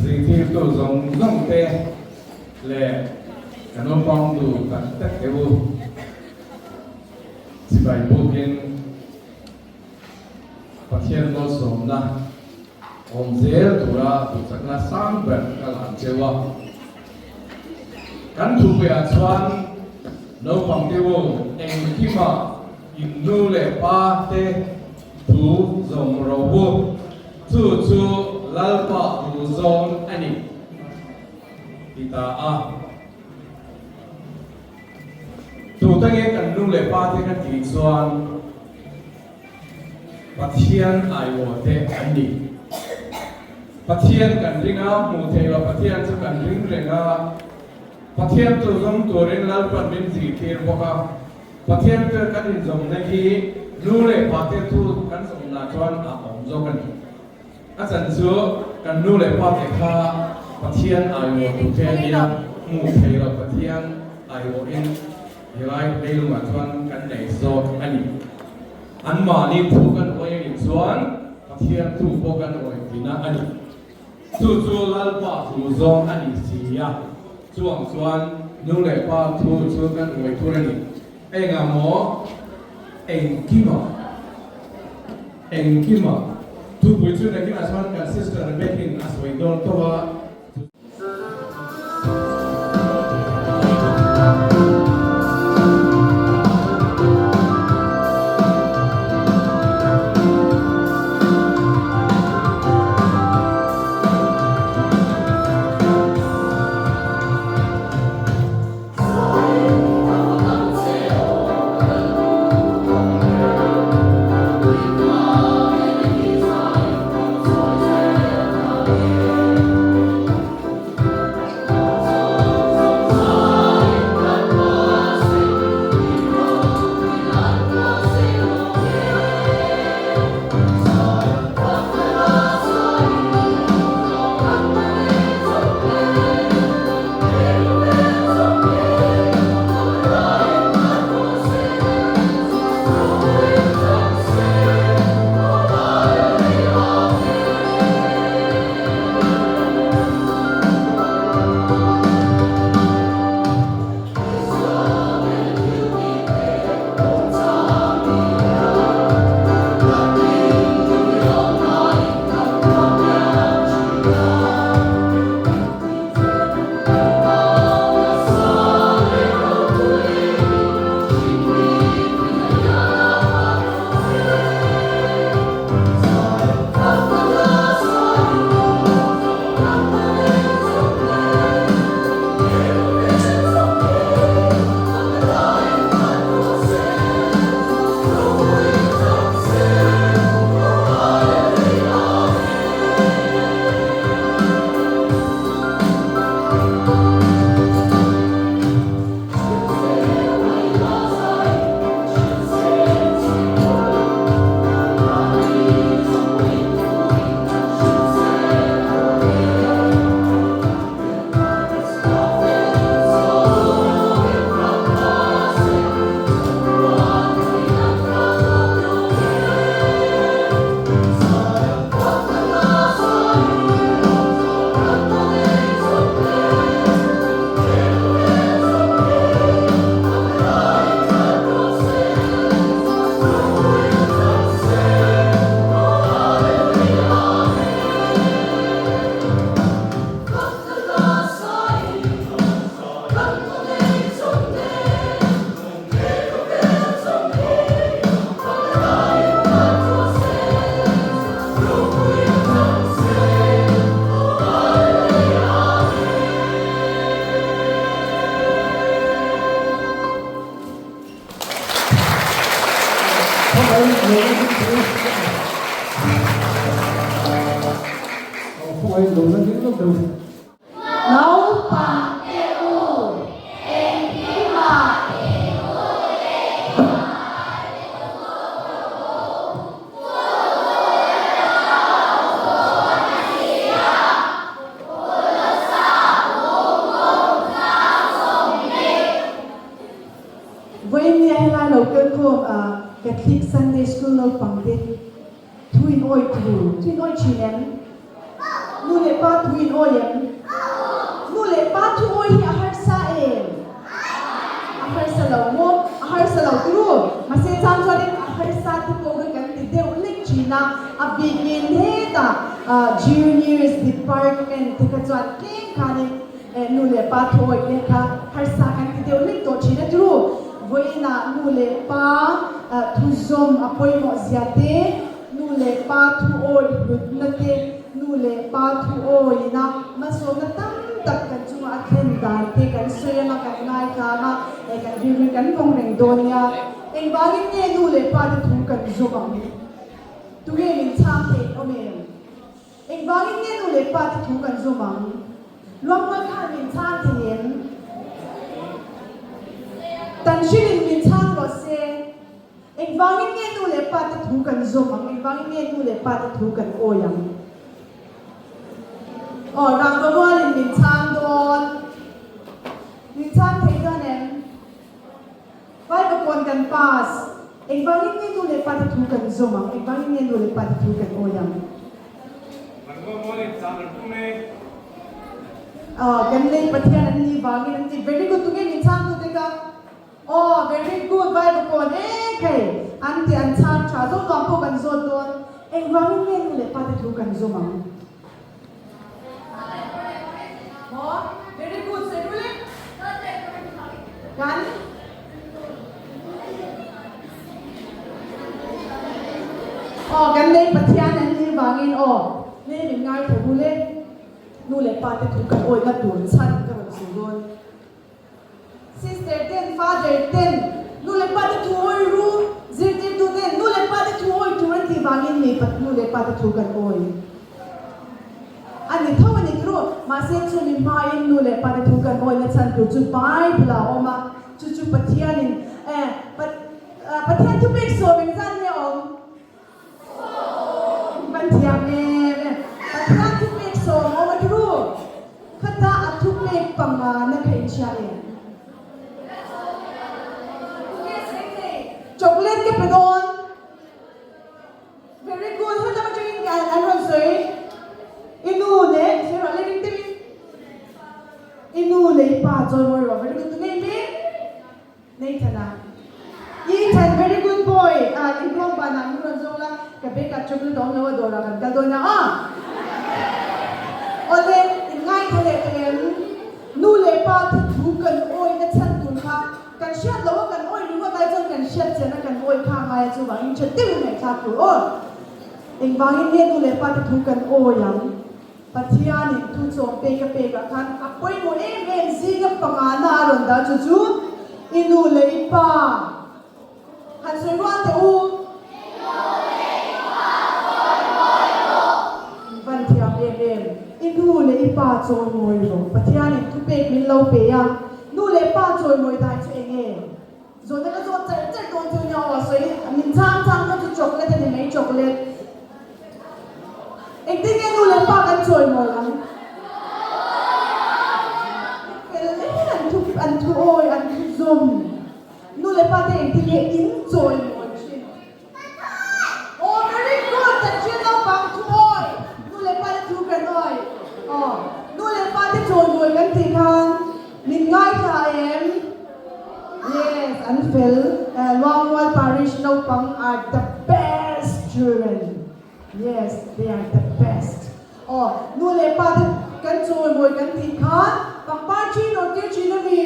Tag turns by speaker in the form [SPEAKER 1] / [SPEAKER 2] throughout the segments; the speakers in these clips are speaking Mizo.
[SPEAKER 1] Zirtirtu zawng zawng te leh ka naupang duh tak tak te u chibai bukin Pathian malsawmna awm zel tura duhchakna sang ber ka lan cheu a. Kan thupuiah chuan naupang te u engkimah in nu leh pa te thu zawm ro u, chu chu Lalpa duhzawng a ni ti ta a. Tute nge kan nu leh pa te ka tih chuan Pathian aiawh te an ni. Pathian kan ring a, hmuh theih loh Pathian chu kan ring reng a, Pathian chu zawng turin Lalpan min zirtir bawk a. Pathian chu kan inzawmna hi nu leh pa te thu kan zawmna chuan a awm zawk a ni. A chan chu kan nu leh pa te kha Pathian aiawh tu te nia, hmuh theih loh Pathian aiawhin helai leilungah chuan kan nei zawk a ni. Anmahni thu kan awih a nih chuan Pathian thu pawh kan awih tina a ni. Chu chu Lalpa thu zawng a ni si a, chuang chuan nu leh pa thu chu kan awih tur a ni. Engah maw? Engkimah. Engkimah. Thupui chu nakinah chuan kan Sister Rebecca-in a sawi dawn tawh a.
[SPEAKER 2] Khawngaih lo la ding lawk deuh.
[SPEAKER 3] Naupang te u, engkimah i nu leh pa te thu thu leh pa zawn a ni a, Ulosa u kum 20.
[SPEAKER 4] Vawiin nia helai lo kal khawm a Catholic Sunday School naupang te thu in awi thu, thu in awi thin em? Nu leh pa thu in awi em? Nu leh pa thu awi hi a harsa em? A harsa lo maw? A harsa lo turu. Mahse chang chuanin a harsa te pawh kha kan ti deuh lek thin a, a bikin hetah Juniors Department te kha chuan tlem khanin nu leh pa thu awi te kha harsa kan ti deuh lek tawh thin a turu. Vawiinah nu leh pa thuzawm a pawimawh zia te, Nu leh pa thu awi hlutna te, nu leh pa thu awina hmasawnna tam tak kan chunga a thlen dan te kan sawi anga kan ngaithlang a, eh kan rilru kan vawng reng dawn nia. Engvangin nge nu leh pa te thu kan zawm ang? Tunge min chhang theih awm em? Engvangin nge nu leh pa te thu kan zawm ang? Luangmual khan min chhang thei em? Tan hrilhin min chhang rawh se. Engvangin nge nu leh pa te thu kan zawm ang? Engvangin nge nu leh pa te thu kan awi ang? Aw, rangva mualin min chhang dawn. Min chhang thei dawn em? Bible pawn kan pass. Engvangin nge nu leh pa te thu kan zawm ang? Engvangin nge nu leh pa te thu kan awi ang?
[SPEAKER 5] Rangva mualin chang kan tum e.
[SPEAKER 4] Aw, kan lei Pathian an nih vangin an ti. Very good, tunge min chhang tute kha? Aw very good Bible pawn e khei an ti an chhang tha zo nuam pawh kan zawt dawn engvangin nge nu leh pa te thu kan zawm ang. Maw very good Seruli kan Aw kan lei Pathian an nih vangin aw nge min ngai tho bul e nu leh pa te thu kan awihna tur chhan ka rawn sawi dawn. Sister ten, Father ten, nu leh pa te thu awi ru, zirtirtu ten nu leh pa te thu awi tur an tih vangin mi nu leh pa te thu kan awi a ni tho a ni turu. Mahse chumi hmain nu leh pa te thu kan awina chhan tur chu Bible ah a awm a, chu chu Pathianin eh Pathian thupek sawm engzat nge a awm? Kan thiam em em. Pathian thupek sawm awm a turu. Khata a thupek panga na kha in hria em? Chocolate ka pe dawn. Very good. Helam atangin ka an rawn sawi. I nu leh sawi rawh le ring deuhin. I nu leh i pa chawi mawi rawh. Very good. Tunge i hming? Nathan-a, Ethan, very good boy! Ah, inkhawm banah min rawn zawng la, ka bag ah chocolate a awm lo a, dawrah kan kal dawn a, ah! Awle, in ngaithla leh tawh em? Nu leh pa te thu kan awina chhan tur kha kan hriat loh a, kan awi ringawt lai chuan kan hriat chian a, kan awi kha a ngai a, chuvangin tha deuhin ngaihthlak tur aw. Engvangin nge nu leh pa te thu kan awi ang? Pathianin thu chawm pek a pekah khan a pawimawh em em zinga pangana a rawn dah chu chu i nu leh i pa han sawi rual teh u.
[SPEAKER 3] I nu leh i pa chawi mawi rawh.
[SPEAKER 4] In van thiam em em. I nu leh i pa chawi mawi rawh. Pathianin thu pek min lo pe a, nu leh pa chawi mawi dan chu eng nge? Zawhna ka zawt char char dawn chu nia aw sawi min chhang chhang kha chu chocolate a ni mai chocolate. Engtin nge nu leh pa kan chawi mawi ang? Fel em an thu an thu awi an thu zawm. Nu leh pa te engtin nge in chawi mawi thin? Aw very good kan hriat naupang thu awi nu leh pa te thu kan awi. Aw nu leh pa te chawi mawi kan tih khan min ngaithla em? Yes, an fel. Luangmual Parish naupang are the best children. Yes, they are the best. Aw, nu leh pa te kan chawimawi kan tih khan pangpar thi nawr tir thin a mi.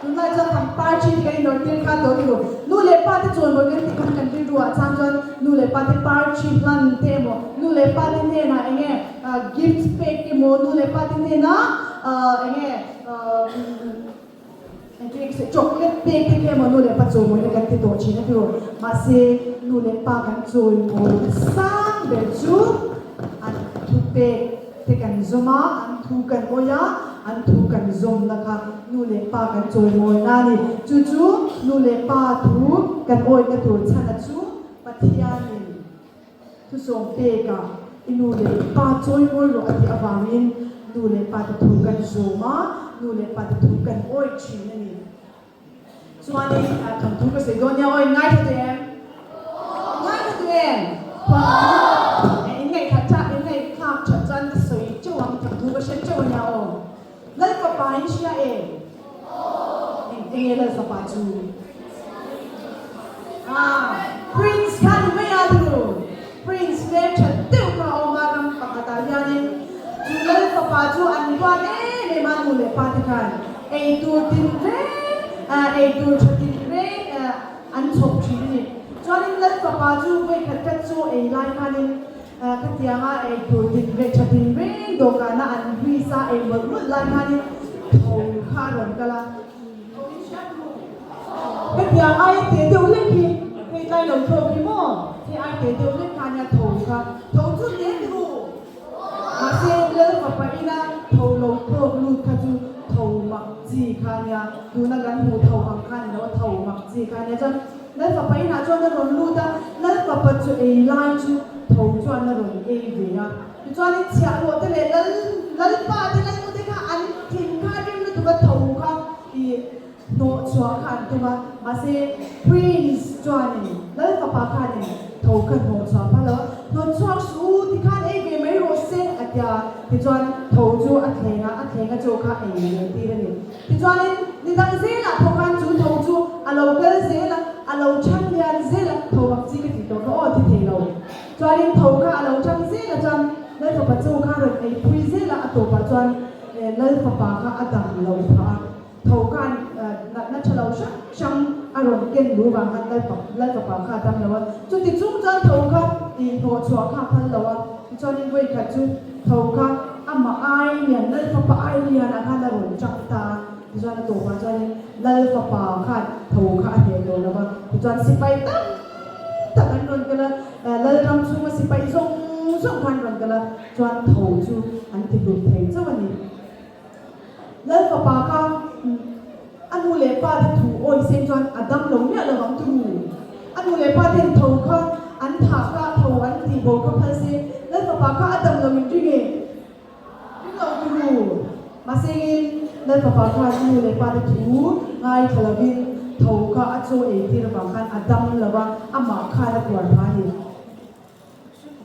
[SPEAKER 4] Tunlai chuan pangpar thi te kan inawr tir khan tawh ni lo. Nu leh pa te chawimawi kan tih khan kan rilru ah chang chuan nu leh pa te par thi hlan te emaw, nu leh pa te hnenah eng nge gift pek emaw, nu leh pa te hnenah eng nge. Engtin chocolate pek te khi emaw nu leh pa chawimawina kan ti tawh thin a tiraw? Mahse nu leh pa kan chawimawi sang ber chu an thu pek te kan zawm a, an thu kan awih a, an thu kan zawmna kha nu leh pa kan chawimawina a ni. Chu chu nu leh pa thu kan awihna tur chhana chu Pathianin Thusawm pekah i nu leh i pa chawimawi rawh a tih avangin nu leh pa te thu kan zawm a, nu leh pa te thu kan awih thin a ni. Chuanin thawnthu ka sawi dawn nia aw, in ngaithla duh em? Ngaithla duh em? Thawnthu in ngaihthla tha, in ngaihthlak that chuan ka sawi teuh ang, thawnthu ka hre teuh a nia aw. Lalfapa in hria em? Eng enge Lalfapa chu? Ah, Prince kha ni mai a thu. Prince hmel that deuh kha a awm a ram pakhatah hianin chu Lalfapa chu an ruat em em a nu leh pa te khan eitur tin reng, eitur tha tin reng an chhawp thin a ni. Chuanin Lalfapa chu vawikhat khat chu ei lai khanin Khatianga ei tur dik leh tha tin reng dawhkana an hlui sa ei mawlh mawlh lai khanin tho kha a rawn kal a. Tho in hriat ru. Hetiang ai teh deuh lek hi hei tlai lo thlawk hi maw? Hei ai teh deuh lek kha nia tho kha. Tho chu nen ru. Mahse Lal fapa ina tho lo thlawk lut kha chu tho mak chi kha nia. Tuna kan hmuh tho ang kha ni lo a tho mak chi kha nia. Chuan Lal fapa inah chuan a rawn lut a, Lal fapa chu ei lai chu tho chuan a rawn ei ve a. Tichuanin chhiahhlawh te leh Lal Lalpa te Lal nu te kha an thin kha rim lutuk a tho kha ih hnawh chhuah kha an tum a. Mahse Prince chuanin Lal fapa khanin tho kha hnawh chhuah phal lo a, Hnawt chhuak suh u tikhan ei ve mai rawh se a ti a. Tichuan tho chu a thleng a, a thleng a chaw kha ei ve tir a ni. Tichuanin, ni dang zelah pawh khan chu tho chu a lo kal zel a, a lo chhan lian zel a, tho vak chi ka tih tawh kha aw ti thei lo. Chuanin tho kha a lo chang zel a chuan Lal Fapa chu kha rawn ei phui zel a, a tawpah chuan Lal Fapa kha a dam lo phah a, tho khan natna tha lo hrang hrang a rawn ken lu vang khan Lal Fapa kha a dam lo a. Chuti chung chuan tho kha hnawh chhuah kha a phal lo a, tichuanin vawikhat chu tho kha Amah ai lian, Lal Fapa ai lianah khan a rawn chak ta a, tichuan a tawpah chuanin Lal Fapa khan tho kha a hneh tawh lo va, tichuan sipai tam tak an rawn kal a, Lal ram chhunga sipai zawng zawng kha an rawn kal a, chuan tho chu an ti hlut thei chauh a ni. Lal Fapa kha a nu leh pa te thu awi seng chuan a dam lo miah lo vang turu. A nu leh pa ten tho kha an thah kha tho an tih bo kha phal se, Lal Fapa kha a dam lo in ring e? Ring lo turu. Mahse in Lal Fapa khan a nu leh pa te thu ngaithla lovin tho kha a chaw ei tir avang khan a dam lo va, amah khan a tuar phah a ni.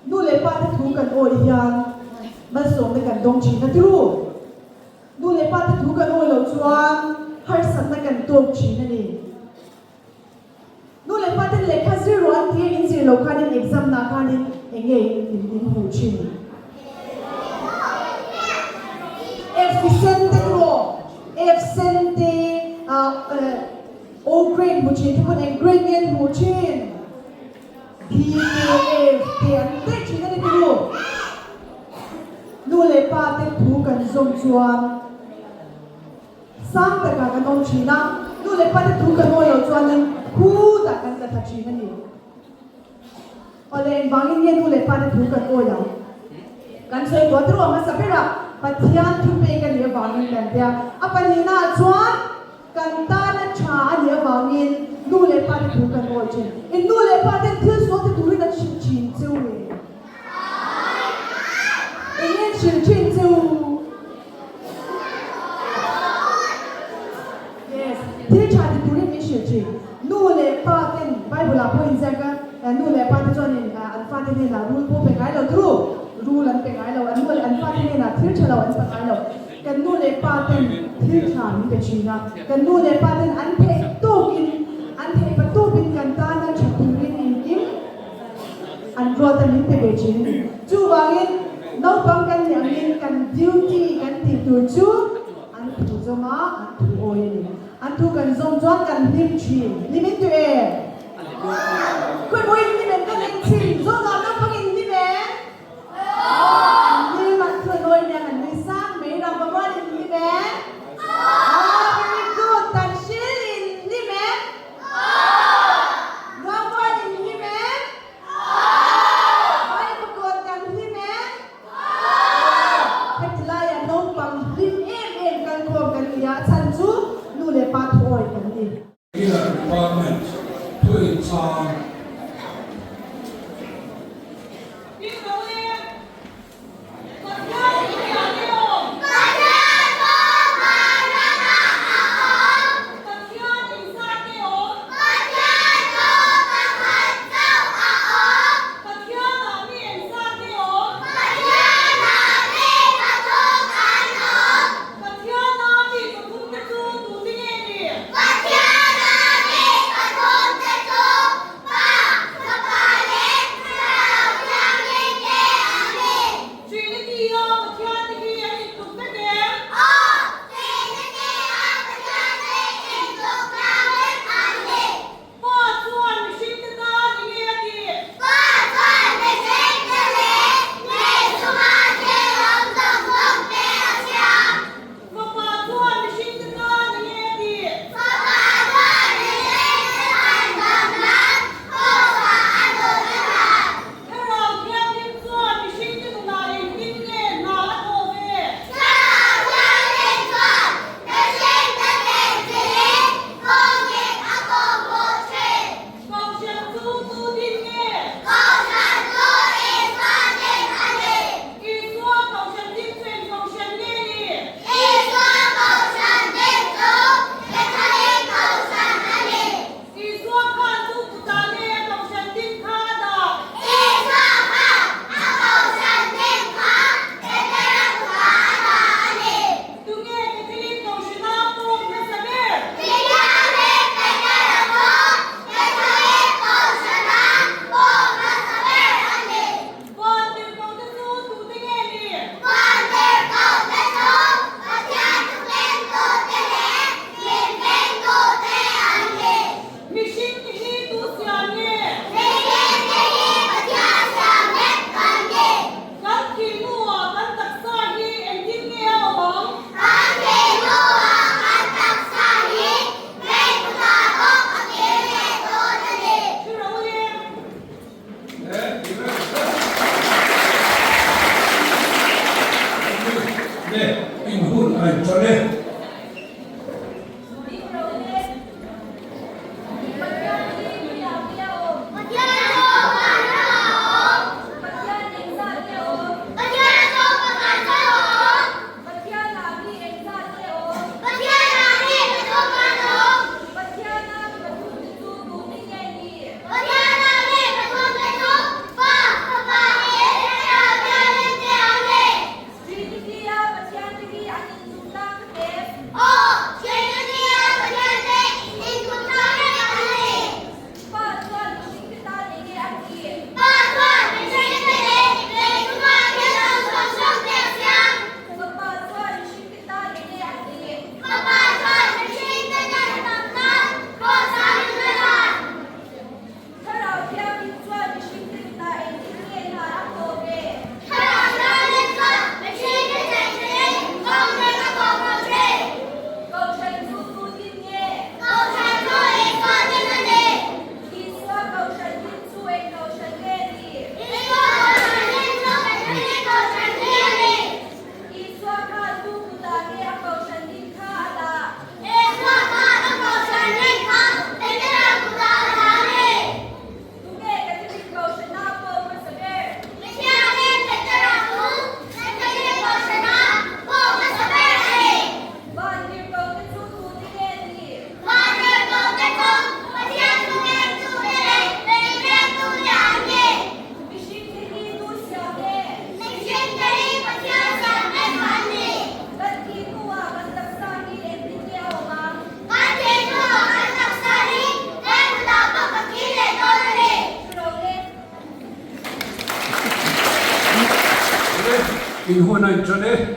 [SPEAKER 4] Nu leh pa te thu kan awih hian malsawmna kan dawng thin a tiru. Nu leh pa te thu kan awih loh chuan harsatna kan tawk thin a ni. Nu leh pa ten lehkha zir rawh an ti a, in zir loh khanin exam nah khanin eng nge in in hmuh thin? F sen te rawh, F sen te ah O grade hmu thin te pawn eng grade nge an hmuh thin? DKF te an daih thin a ni turu. Nu leh pa te thu kan zawm chuan sang takah kan awm thin a, nu leh pa te thu kan awi loh chuanin khutah kan tla thla thin a ni. Awle engvangin nge nu leh pa te thu kan awi ang? Kan sawi tuah turu a hmasa berah Pathian thupek a nih avangin kan tia. A pahnihnaah chuan Kan tana tha a nih avangin nu leh pa te thu kan awi thin. In nu leh pa ten thil sual ti turin an hrilh thin cheu nge? Eng nge an hrilh thin cheu? Yes, thil tha ti turin min hrilh thin. Nu leh pa ten Bible ah pawh inziak a, nu leh pa te chuanin an fate hnenah rul pawh pe ngai lo turu. Rul an pe ngai lo, an nu leh an fate hnenah thil tha lo an pe ngai lo. Kan nu leh pa ten thil tha min pe thin a, kan nu leh pa ten an theih tawkin, an theih pa tawpin kan tana tha turin engkim an ruat a min pe ve thin a ni. Chuvangin naupang kan nih angin kan duty kan tih tur chu an thu zawm a, an thu awi a ni. An thu kan zawm chuan kan hlim thin. Hlimin tu em? Khawimaw in hlim em? Kan enchhin zawngah naupang in hlim em? An ni an thu nawi nen an nui sang mai ram ka muan in ni ve. Ah very good tan shi. ti a, a chhan chu nu leh pa thu awi kan ni.
[SPEAKER 6] Regular Department thuinchhang. Le in hun a inṭan e. In hun a inṭan e.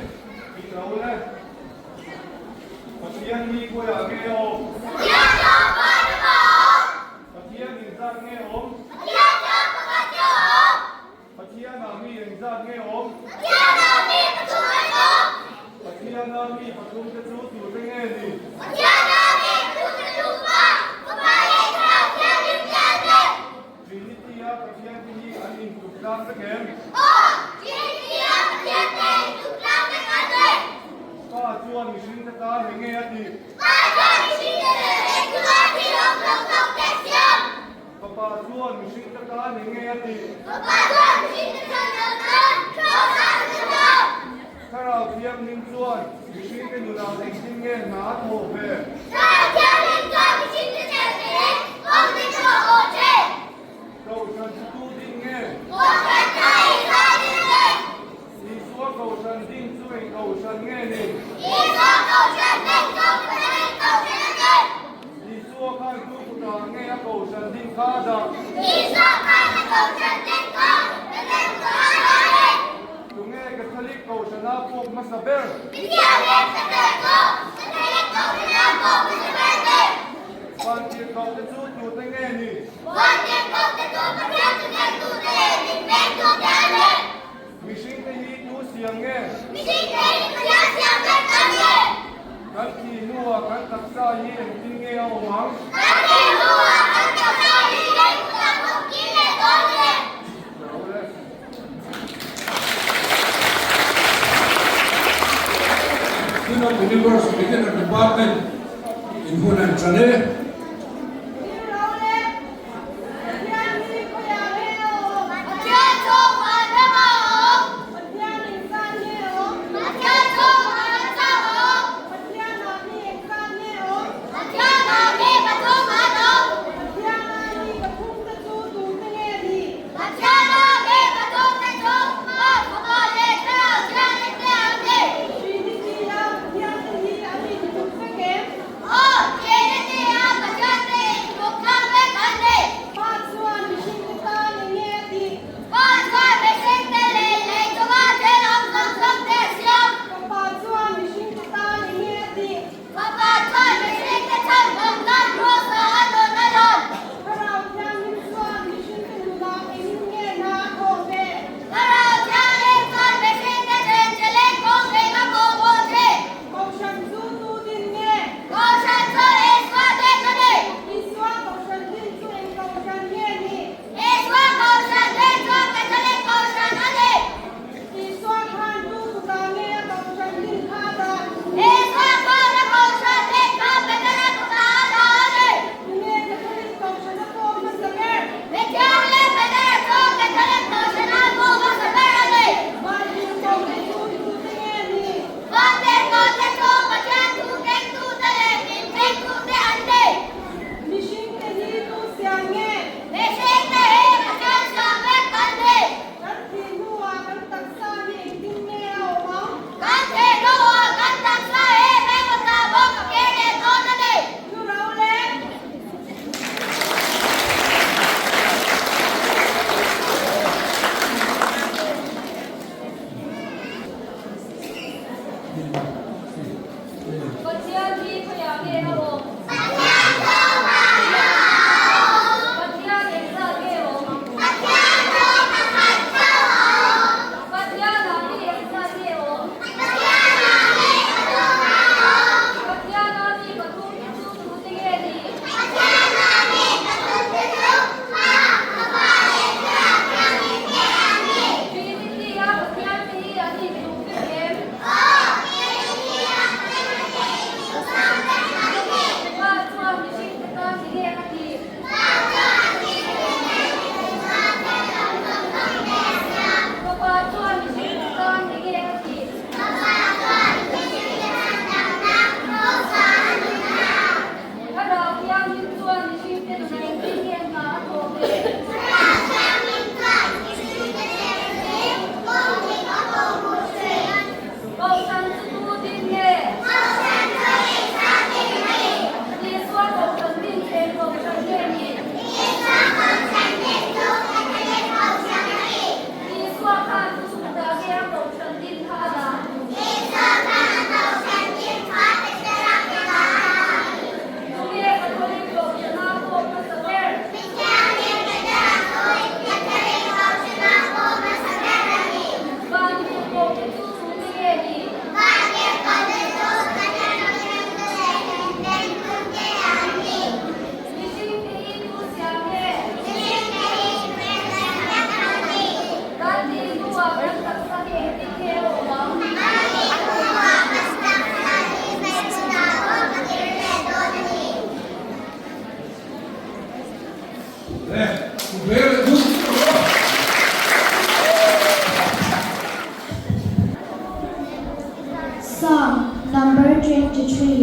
[SPEAKER 5] tih?
[SPEAKER 3] Pa chuan mihringte leh lei chunga thil awm zawng zawngte siam.
[SPEAKER 5] Fapa chuan mihringte tan eng nge a tih?
[SPEAKER 3] Fapa chuan mihringte chhan loh nan Kraws ah a thi ta.
[SPEAKER 5] Thlarau Thianghlim chuan mihringte nunah engtin nge hna a thawh ve?
[SPEAKER 3] Thlarau Thianghlim chuan mihringte chelhte kawng te chu a awh thin.
[SPEAKER 5] Kohhran chu tu ding nge?
[SPEAKER 3] Kohhran chu Isua ding nge?
[SPEAKER 5] Isua Kohhran ding chu eng Kohhran nge ni?
[SPEAKER 3] Isua Kohhran ding chu Pathian Kohhran a ni.
[SPEAKER 5] Isua khan tu kutah nge a Kohhran ding kha a dah?
[SPEAKER 3] Isua khan a Kohhran ding kha Pathian kutah a dah a ni.
[SPEAKER 5] Tunge Catholic Kohhrana pawk hmasa ber?
[SPEAKER 3] Mithiam leh Catholic chu Catholic Kohhrana pawk hmasa ber a ni.
[SPEAKER 5] Vantirhkohte chu tute nge ni?
[SPEAKER 3] Vantirhkohte chu Pathian thuneitute leh mitmengtute an ni.
[SPEAKER 5] Mihringte hi tu siam nge?
[SPEAKER 3] Mihringte hi Pathian siam vek an ni.
[SPEAKER 5] Kan thih hnuah kan taksa hi engtin nge a awm ang?
[SPEAKER 3] Kan thih hnuah kan taksa hi lei kutah pawh kir leh dawn nge?
[SPEAKER 5] Lo le.
[SPEAKER 6] Queen of Universe Beginner Department in hun an chan e.
[SPEAKER 3] Pathian hi khawiah nge a awm? Pathian chu vanah a awm. Pathian engzat nge awm? Pathian chu pakhat chauh a awm. Pathianah mi engzat nge awm? Pathianah mi pathum a awm. Pathianah mi pathum te chu tute nge ni? Pathianah mi pathum te chu Pa, Fapa leh Thlarau Thianghlim te an ni. Trinity-a Pathian te hi an intluk vek em? Aw, Trinity-a Pathian te intluk vek an ni.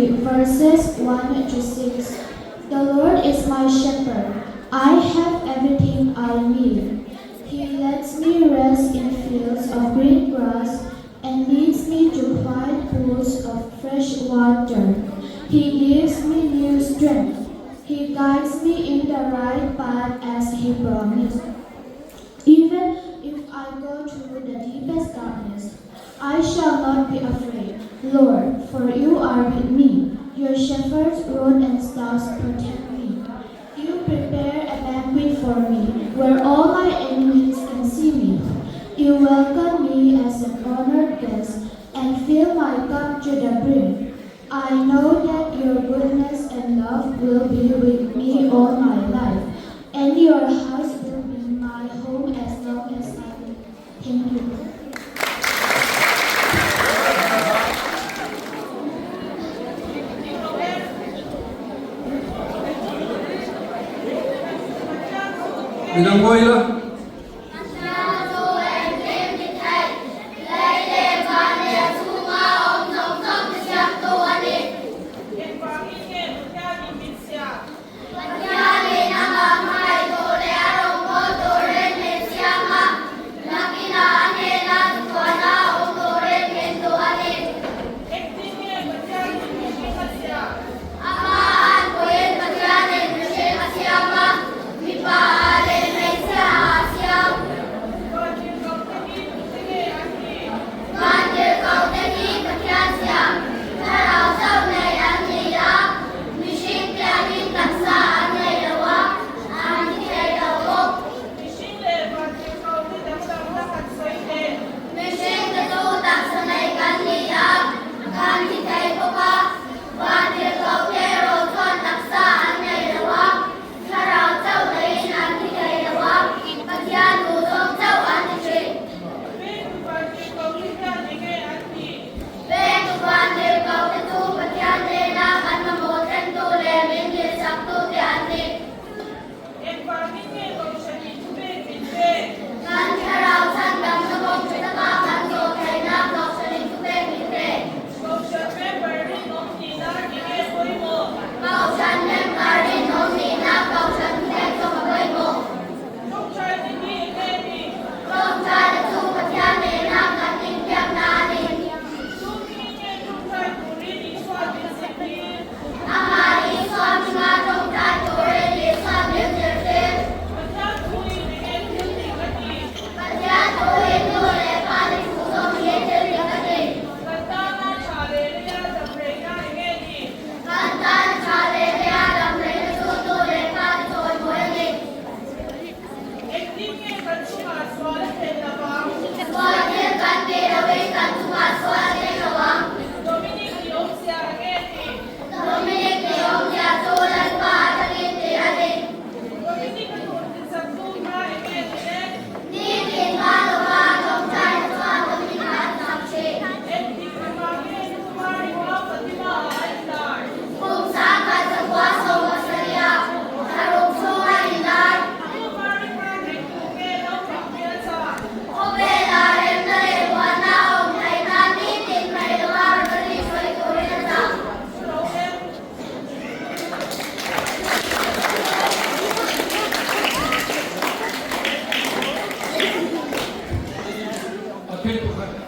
[SPEAKER 7] 3, verses 1 to 6. The Lord is my shepherd. I have everything I need. He lets me rest in fields of green grass and leads me to quiet pools of fresh water. He gives me new strength. He guides me in the right path as he promised. Even if I go through the deepest darkness, I shall not be afraid, Lord, for you are with me. Your shepherd's rod and staff protect me. You prepare a banquet for me where all my enemies can see me. You welcome me as an honored guest and fill my cup to the brim. I know that your goodness and love will be with me all my life, and your house will be my home as long as I live. Thank you.
[SPEAKER 6] Midang ngawi la.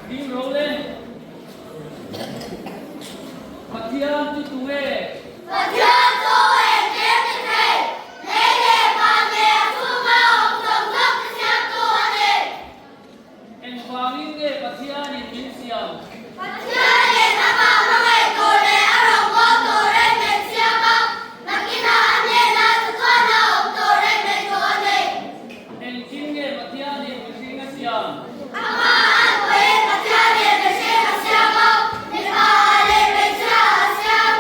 [SPEAKER 8] Ding rawh le. Pathian chu tunge?
[SPEAKER 3] Pathian chu engkim ni thei, lei leh van leh a chhunga awm zawng zawng te siamtu a ni.
[SPEAKER 8] Engvangin nge Pathianin min siam?
[SPEAKER 3] Pathianin amah hmangaih tur leh a rawngbâwl turin min siam a, nakinah a hnenah chatuan a awm turin min duh a ni.
[SPEAKER 8] Engtin nge Pathianin mihring a siam?
[SPEAKER 3] Amah an puiin Pathianin mihring a siam a, mipa leh hmeichhia a siam.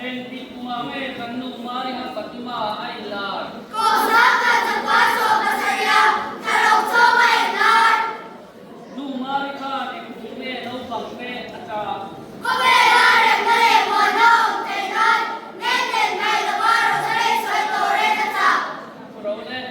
[SPEAKER 8] Engtik kumah nge kan nu Mari kha Fatima ah a inlar? Nu Mari khan eng thu nge naupang te a chah? Thu ro le.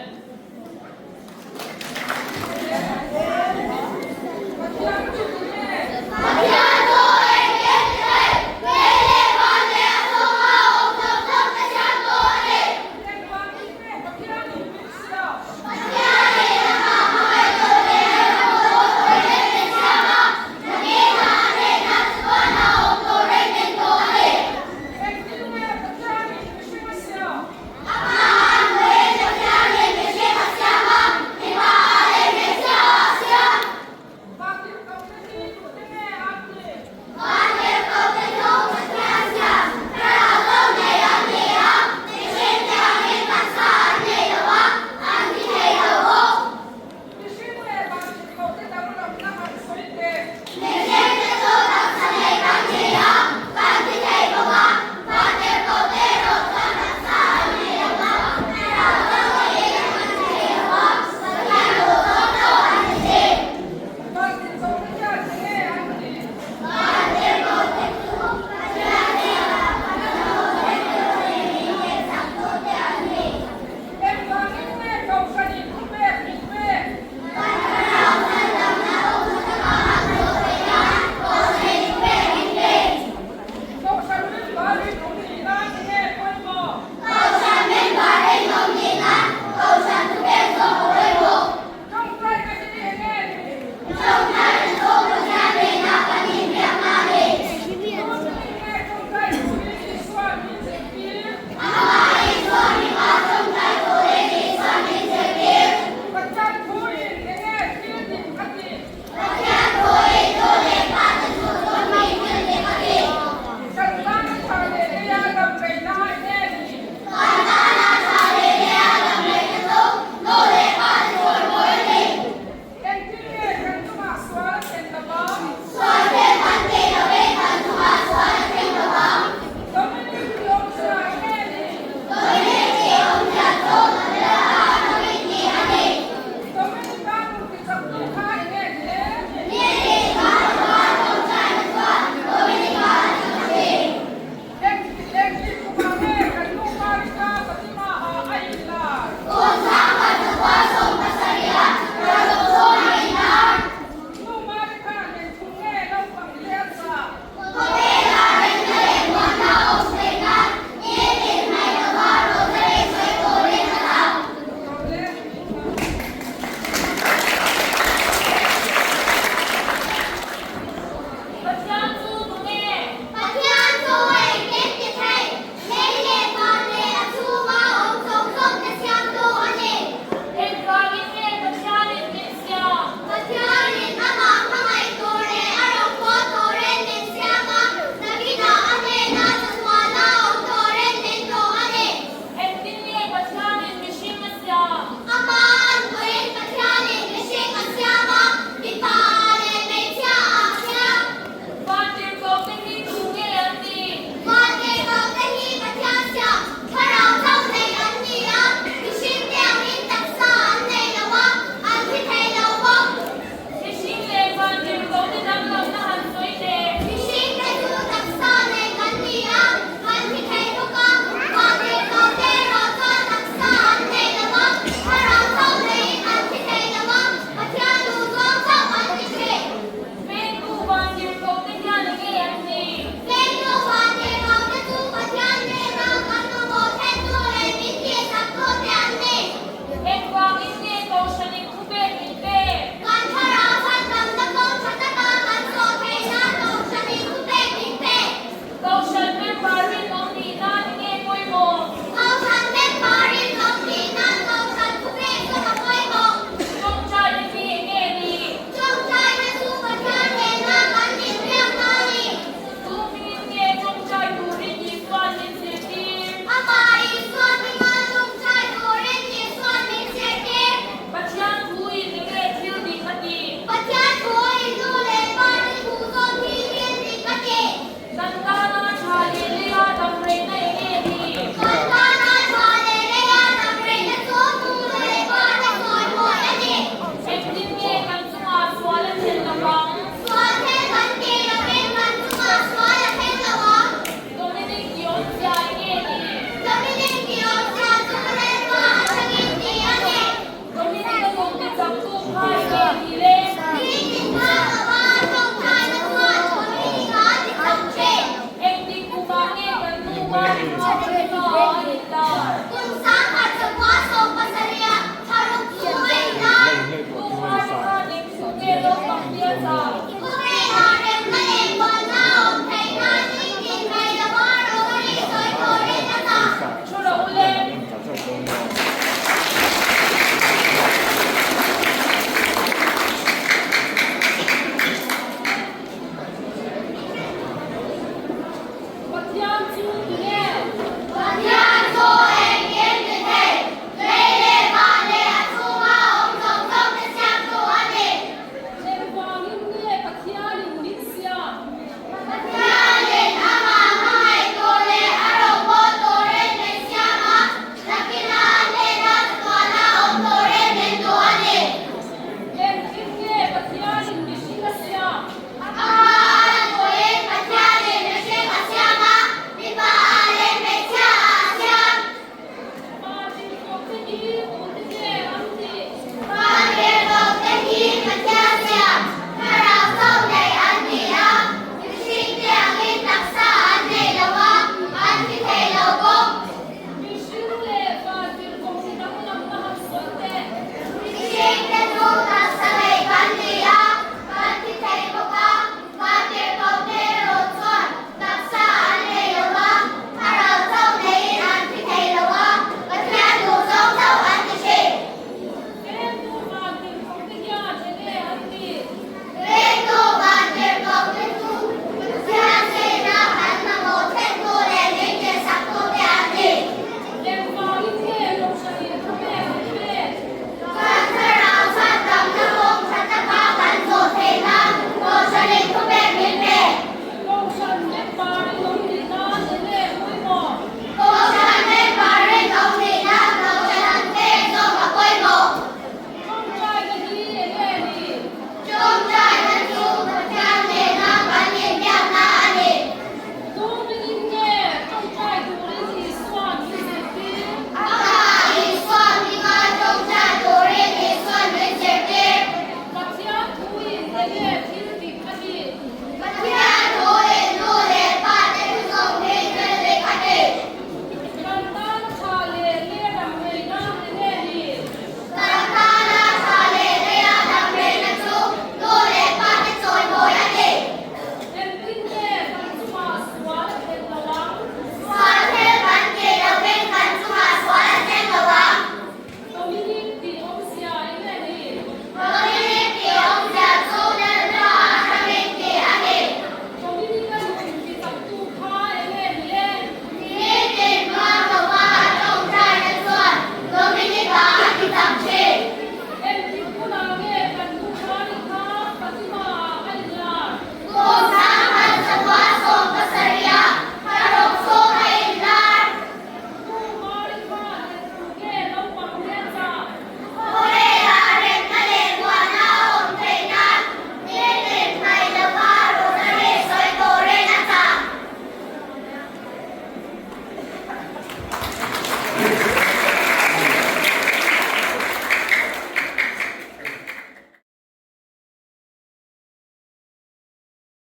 [SPEAKER 3] Fatima a inlar?